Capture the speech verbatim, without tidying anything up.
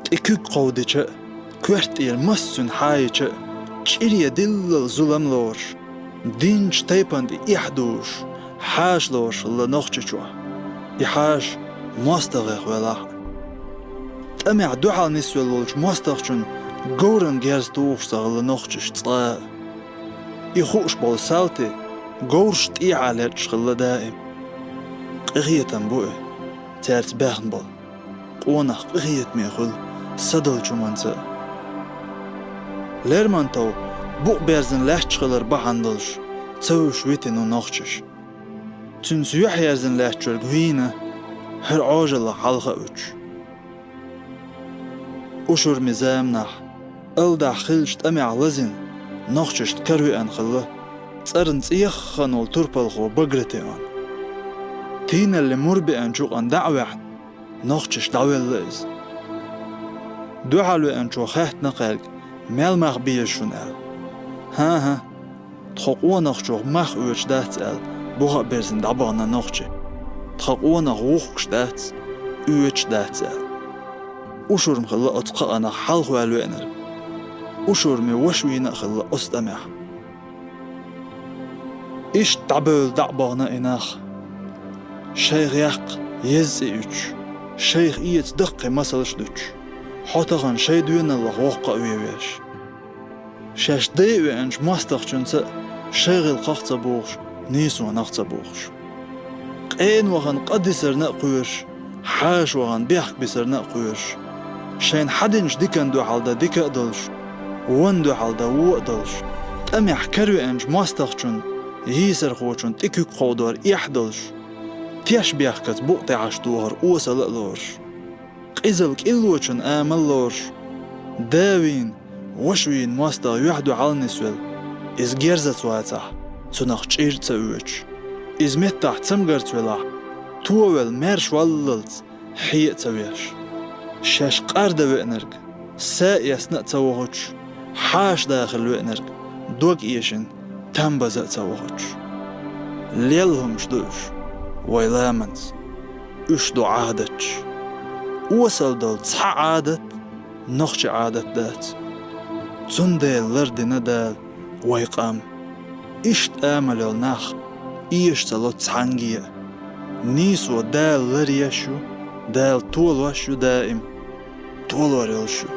ТӀе куьг кховдича а, коьрта тӀера массуьнан хьаийча а, чӀире диллал зулам лоруш, динчу тайпана тӀе эхь дузуш, хьаша лоруш хилла Нохчийчохь. И хьаша мостагӀех велахь а. ТӀамехь дуьхьал нисвелла волчу мостагӀчун говран герз тухуш ца хилла нохчаш цкъа а. И хууш болу салти говраш тӀехьа лечкъаш хилла даим. Къинхетам бу и, цаьрца баьхна болу. Къонах къинхетаме хуьлу садолчу хӀуманца а. Лермонтов букъ берзина лаьтташ хилар бахьана долуш ца вуьсуш витина ву нохчаш. Цуьнца юьхьъерзина лаьттачуьнга вийна, хӀара Ӏожаллах хьалха а вуьтуш. Ушурми заманахь, алдахь хиллачу тӀамехь лазийна, нохчашна каравеана хилла цӀарна цӀе яххана волу турпалхо Багратион. Тийналли мур беанчу юкъана дӀа а ваьхьна, нохчашка дӀавелла иза. Дуьхьал веанчо хаьттина кхаьрга, мел мах беза шуна аьлла. ХӀан-хӀа, тхо къонахчух мах оьцуш дац аьлла, буха а берзина дӀабахана нохчи. Тхан къонах вухкуш дац, оьцуш дац аьлла. Ушурма хилла оцу кхаанах хьалхаваьлла веанарг. Ушурми ваша вийна а хилла оцу тӀамехь. Иштта дӀабевлла дӀа а бахана и нах. Шайх яккха еза цӀе уьттуш, шайх эца даккхий масалш а дуьтуш, хьо тахана шайн доьналлах воккха а вен веш. Шаьш дайа веанчу мостагӀчуьнца а шайн гӀиллакхах а ца бохуш, нийсонах а ца бохуш. Къена вахана къа дисарна а кхоьруш, хьаша вахана бехк бисарна а кхоьруш. Шайна хьадинчу диканна дуьхьал дан дика а долуш, вонна дуьхьал дан вон а долуш, тӀамехь каравеанчу мостагӀчун, йийсархочун тӀе куьг кховдор эхь а долуш, теш бехкаца букъ тӀехьаш тохар осала а лоруш. Къизалла кӀиллочун амал лоруш, да вийна, ваша вийна мостагӀа юьхь-дуьхьал нисвелла, иза герзаца вацахь, цунах чӀир а ца оьцуш, иза меттахь цамгарца велахь, товелла маьрша валлалц хье а ца веш. Шаьш къарда веанарг са а эцна а ца вохуьйтуш, хьаша дахила веанарг дог эшина там база а ца вохуьйтуш. Лелла хӀумаш ду уьш вайн ламанца. Уьш ду Ӏадаташ. Осал долу цхьа Ӏадат нохчи Ӏадат дац. Цундела лардина Дала вайн къам. Иштта амал йолу нах эша ца ло цхьаьнгге а. Нийсо Дала ларъеш ю, Дала толош ю даим. Толор йолуш ю